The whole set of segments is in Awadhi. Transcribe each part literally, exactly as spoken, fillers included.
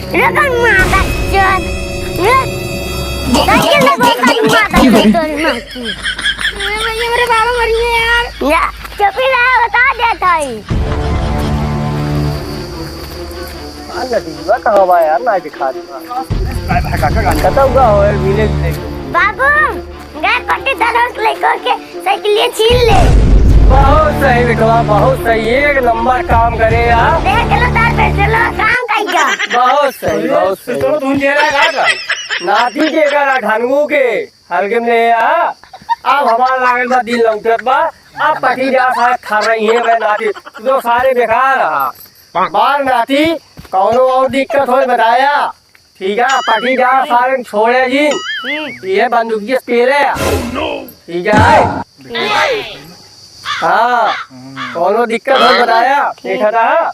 रुकन माता चोद। रुक। साइकिल से बहुत सारी माता चोद तोरी माँ की। अरे भैया, मेरे बाबा मर गए यार। जा, चुप ही रहा, बता देता ही। आ, नदीवा कहाँ बा यार, ना दिखा दे। का भाई, काका, गाना। कतौ गा हो, मिले, मिले। बाबू, गए पट्टीदार लइको के साइकिलिया छीन ले। बहुत सही बेटवा, बहुत सही, एक नंबर काम करे यार। देख लो तार पेट्रोल काम कइगा। बहुत सही, बहुत सही। पेट्रोल धुन दे रहा है का? नाती के करा ढनगू के, हल्के में ले आ। अब हमार लागल बा दिन लौटत बा। अब पटी जा साहब खा रही है मैं नाती, तू तो सारे बेकार रहा। बार नाती, कौनो और दिक्कत होए बताया। ठीक है, पटी जा, सारे छोड़े जी। हम्म। ये बंदूकिया से पेले। ठीक है? हाँ, कौनो दिक्कत हो बताया, ठीक। देखा था?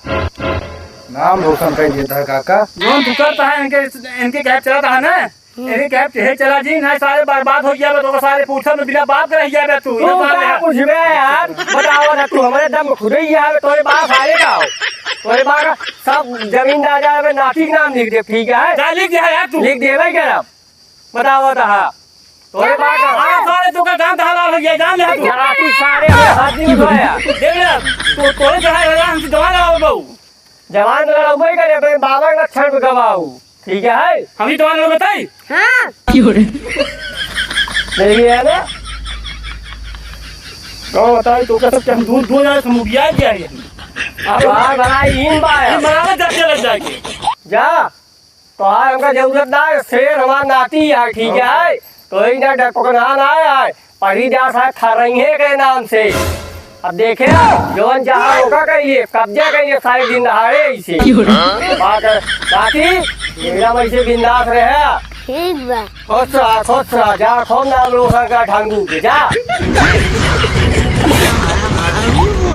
नाम रोशन कर देता है काका। जोन तू करता है, इनके, इनके गैप चलाता है ना? हम्म। इनके गैप चला जी, नहीं सारे बर्बाद हो गया, तो सारे पूछा में बिना बाप का रह गया तू। तू ये सारे का पूछबे यार? बतावा ना, तू हमारे दम खुदे ही यार, तोरे बाप सारे का हो? तोरे बाप का सब जमीन जायदाद में नाती के नाम लिख दे, ठीक है? जा लिख दे यार तू। लिख दे भाई, क्या नाम? बतावा तो, हाँ। तोरे बाप का हाँ, सारे तू का गांव हलाल हो गया, जान ले तू। नाती सारे हो, हाथ नहीं उठाया। देख ले, तू, तोरे जो है, हमसे जवान आओ बहू। जवान तो लड़ाऊ ही करे, अपने बाबा का लक्षण गवाऊ। ठीक है? हम ही जवान लोग बताई? हाँ। देखिए है ना? कौन बताई तो कैसे हम दूर, दूर जाए समुखिया क्या है? अब बार बनाई इन बार। ये मनावे जाके लग जाएंगे। जा। तोहार हमका जरूरत ना है, शेर हमार नाती है, ठीक है? तो ही ना डर पकड़ना ना है, पढ़ी जा साहब खा रही है के नाम से। अब देखे, जवन जहाँ रोका करिए, कब्जा करिए सारे दिन दहाड़े इसे। बात है, नाती, एकदम ऐसे बिंदास रहे। ठीक बा। खुश रहा, खुश रहा, जा, खूब नाम रोशन का ढांगू के, जा।